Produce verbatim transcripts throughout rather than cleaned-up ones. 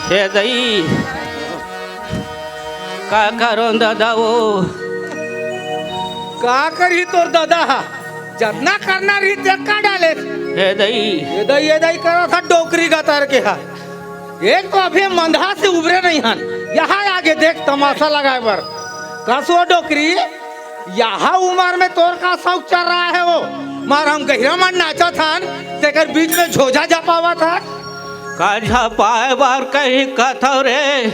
हे दई, का करों दादा वो? का करही तोर दादा हा? जतना करना रही ते का डाले। हे दई। ये दई, ये दई करा था डोकरी गतर के हा। एक तो अभी मंदहा से उबरे नहीं हन, यहाँ आगे देख तमाशा लगाए बर। कसो डोकरी, यहाँ उम्र में तोर का शौक चल रहा है वो? मार हम गहिरा मन नाचत हन, तेकर बीच में झोझा झपावत हस। का झपाए बर कही कथव रे?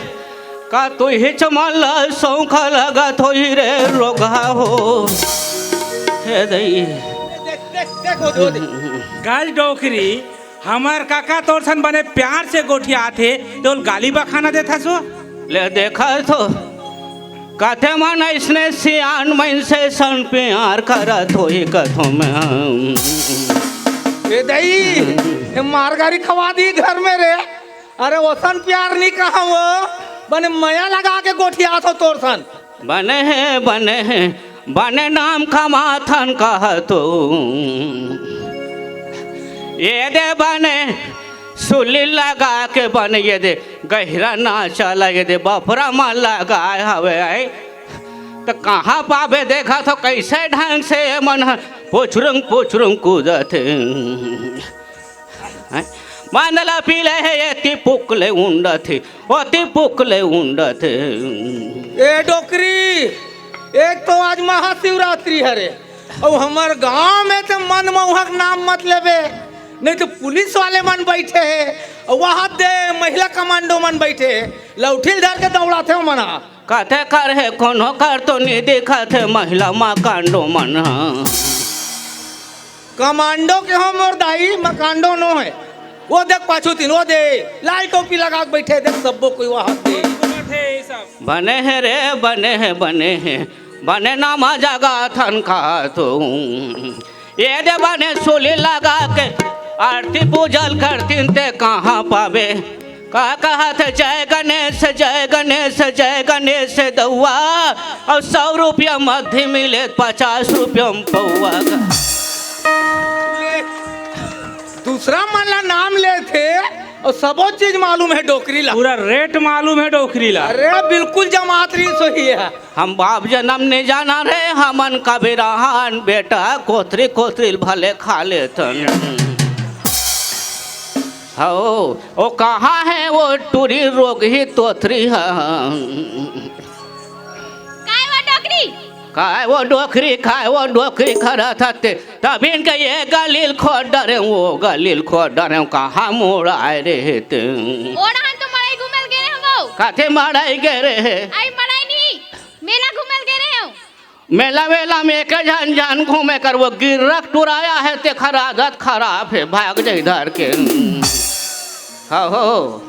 का तुहिच मन ल शौक लगत होही रे रोगहा हो? हे दई। देख, देख, देख, वो दे, वो दे। गज डोकरी, हमर काका तोर सन बने प्यार से गोठियाथे, तोल गाली बखाना देथस वो। ले देखा तो, कथे मन अइसने सियान मन से सन प्यार करत होही कथों मैं। ए दई, ए मार गारी खवा दी घर में रे। अरे ओसन प्यार नहीं कहा वो, बने मया लगा के गोठियाथो तोर सन। बने हे, बने हे, बने नाम कमाथन कहतो। ये दे बने सुली लगा के बने, ये दे गहिरा नाचा लगे दे बफरा मन लगाए हवे आए। त कहाँ पाबे देखा तो कैसे ढंग से ये मन ह पुचरुंग पुचरुंग कूदत हे। हैं? मांदला पीले हे, एती पुकले उंडत हे, ओती पुकले उंडत हे। ए डोकरी, एक तो आज महाशिवरात्रि हरे, अउ हमर गांव में तो मन मौहक नाम मत लेबे, नहीं तो पुलिस वाले मन बैठे हे, अउ वहां दे महिला कमांडो मन बैठे हे, लौठिल धर के दौड़ाथे ओ मन ह। कथे कर हे कोनो कर तो नी दिखत हे महिला मकांडो मन ह। कमांडो के हो मोर दाई, मकांडो नो हे। वो देख पाछू तीन, वो दे, लाल टोपी लगा के बैठे, देख सब्बो कोई वहां दे। घूमत हे ये सब। बने हे रे, बने हे, बने हे, बने नामा जगाथन का तू। ये दे बने सुली लगा के आरती पूजल करतीन ते कहाँ पाबे? का कहत हे, "जय गणेश, जय गणेश, जय गणेश दउआ, अउ सौ रुपया मध्य मिले, पचास रुपया म पौआ।" दूसरा मन ला नाम लेथे अउ सबो चीज मालूम हे डोकरी ला। पूरा रेट मालूम हे डोकरी ला। अरे बिल्कुल जमात रही सही है। हम बाप जनम नहीं जाना रे, हमन कबीराहन बेटा, कोथरी कोथरी भले खा लेथन। हो, ओ कहाँ हे वो टूरी रोगही तोथरी ह? काय वो डोकरी? काय वो डोकरी, काय वो डोकरी करत हते? तबिन के ये गलील खोर डरे, वो गलील खोर डरे, कहाँ मुड़ाए रहे ते? ओड़हन तो मड़ई घूमल गे रहे वो। काथे मड़ई गे रहे? आई मड़ई नहीं, मेला घूमल गे रहे हो। मेला वेला में एक झन झन घूमे कर, वो गिर्रक टुराया हे, तेखर आदत खराब हे, भाग जाई धर के। हो, हो,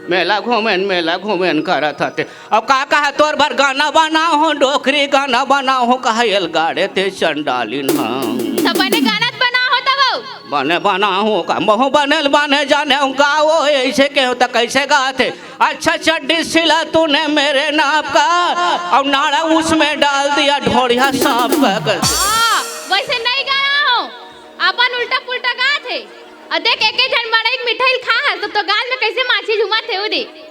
मेला घूमेन, मेला घूमेन करत हते। अब का कहा तोर बर गाना बनाओ हो, डोकरी गाना बनाओ हो, कहा एल गाड़े ते चंडालिन ह। त बने गाना त बनाओ हो तब। बने बनाओ हो का, महू बने ल बने जाने हो, गाओ ऐसे के हो त कैसे गाथे? अच्छा चड्डी सिला तूने मेरे नाप का, और नाड़ा उसमें डाल दिया ढोड़िया सांप का। हाँ, वैसे नहीं गाना हो, अपन उल्टा पुल्टा गात हे। और देख, एक एक झन मड़ई के मिठाई खा हस, तो, तो गाल में कैसे माछी झूमत हे, वो दे।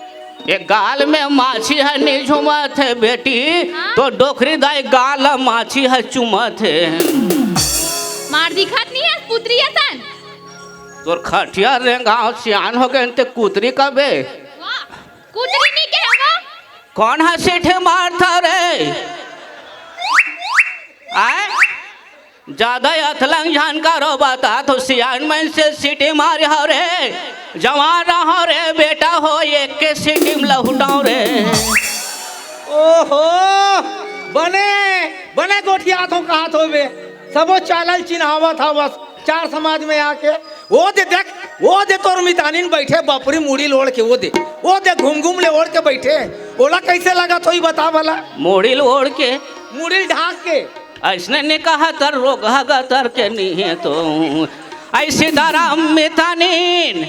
ये गाल में माछी ह नहीं झूमत हे बेटी, हाँ? तो डोकरी दाई गाल माछी ह चूमत हे। मार दिखत नहीं हे, पुतरी असन। तोर खटिया रेंगाव सियान हो गए ते कुतरी कबे। वाह, कुतरी नहीं कहे वो। कौन ह सीटी मारत हे रे? आय? ज्यादा अथलंग झन करो बता तो सियान मन से सीटी मारे हो रे। जवान रहो रे बेटा हो, एक के सीटी में लहुटाओ रे। ओहो, बने, बने गोठियात हो कहात हो बे। सबो चालल चिन्हावत हा बस चार समाज में आके। वो दे देख, वो दे तोर मितानिन बैठे बपरी मुड़ी ल ओढ़ के, वो दे, वो दे घूम घूम ले ओढ़ के बैठे। ओला कैसे लगत होई बता भला? मुड़ी ल ओढ़ के? मुड़ी ल ढांक के। अइसने नहीं कहा तर रोगहा गतर के नहीं हे तो। ऐसी दराम मितानिन।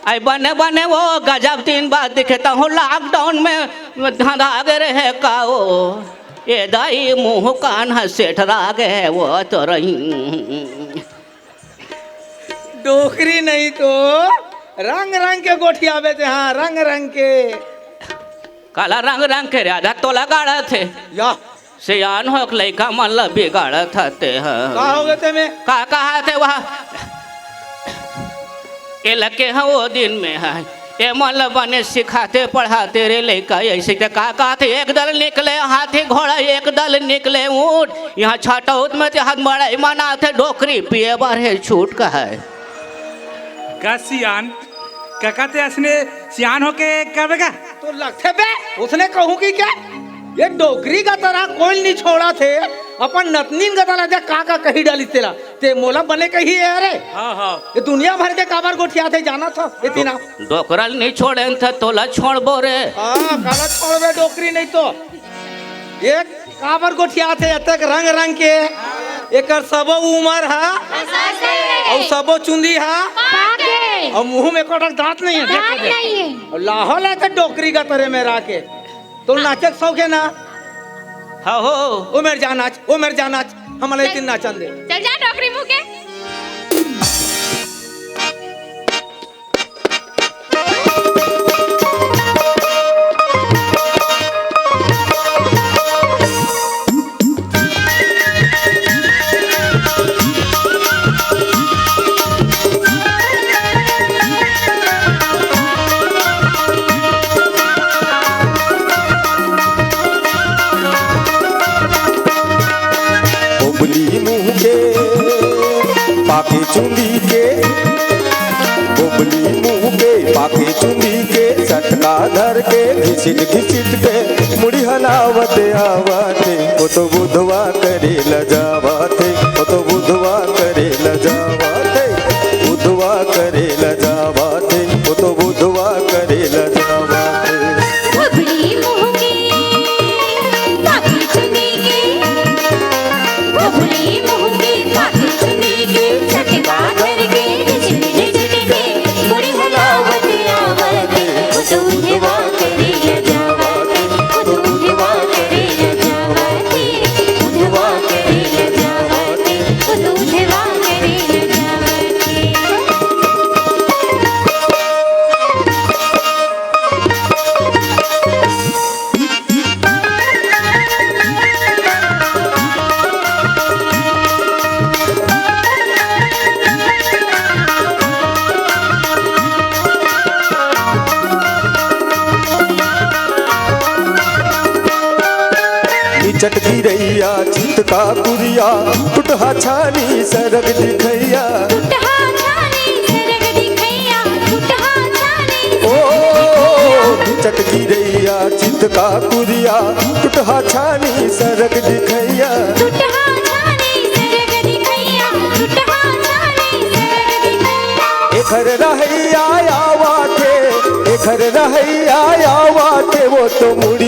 आई बने बने वो गजब दिन बाद दिखे तहूँ लॉकडाउन में धंधा गे रहे का वो। ए दाई मुँह कान ह सेठ रागे वो तो रही। डोकरी नहीं तो रंग रंग के गोठियाबे ते, हाँ, रंग रंग के। काला रंग रंग के रे, आधा तोला गाड़त हे। या। सियान होके लइका मन ल बिगाड़त ह ते ह। का हो गे ते में? का कहा थे वह? ए लगे ह ओ दिन में ह। ए मन ल बने सिखाते पढ़ाते रे लइका, ऐसे ते का कहा थे, एक दल निकले हाथी घोड़ा, एक दल निकले ऊंट। यहाँ छठौत में ते हाथ मड़ई मनाथे, डोकरी पिए बर हे छूट कहे। का सियान, कका ते असने सियान होके कबे का? तो लगथे बे, उसने कहूँ कि क्या? ये डोकरी का तरह कोई नहीं छोड़ा थे, अपन नतनीन का तरह देख का का कही डाली तेला। ते मोला बने कही है, अरे। हाँ, हाँ। ये दुनिया भर के काबर गोठिया थे, जाना था, ये तीना। डोकरल नहीं छोड़े त तोला छोड़बो रे। हाँ, काला छोड़बे डोकरी नहीं तो। ये काबर गोठियाथे अतक रंग रंग के? एकर सबो उमर ह, अउ सबो चुंदी ह, अउ मुंह में कोटक दांत नहीं है, देख दे। अउ लाहौल है तो डोकरी का तरे में राखे। तो नाचे के शौक है ना? हाँ हो। ओ मेर जा नाच, ओ मेर जा नाच, हमला एक दिन नाचन दे। चल जा डोकरी मुंह के। गोबली मुंह के पाके चुंदी के, गोबली मुंह के पाके चुंदी के, सटका धर के घिसिट घिसिट के मुड़ी हलावत आवत हे। ओ तो बुधवा करे ल जावत हे, ओ तो बुधवा करे ल जावत हे, बुधवा करे ल जावत हे, ओ तो बुधवा करे ल जावत हे। गोबली मुंह के पाके चुंदी के, गोबली मुंह के पाके चुंदी के, सटका धर के घिसिट घिसिट के मुड़ी हलावत आवत हे। ओ तो बुधवा करे ल जावत हे, ओ तो बुधवा करे ल जावत हे, बुधवा करे ल जावत हे, ओ तो बुधवा करे ल जावत हे। निचट गिरैया, चितका कुरिया, टुटहा छानी सरग दिखैया। टुटहा छानी सरग दिखैया, टुटहा छानी ओ, निचट गिरैया, चितका कुरिया, टुटहा छानी सरग दिखैया। टुटहा छानी सरग दिखैया, टुटहा छानी सरग दिखैया। एखर रहैया आवाथे, एखर रहैया आवाथे, वो तो मुड़ी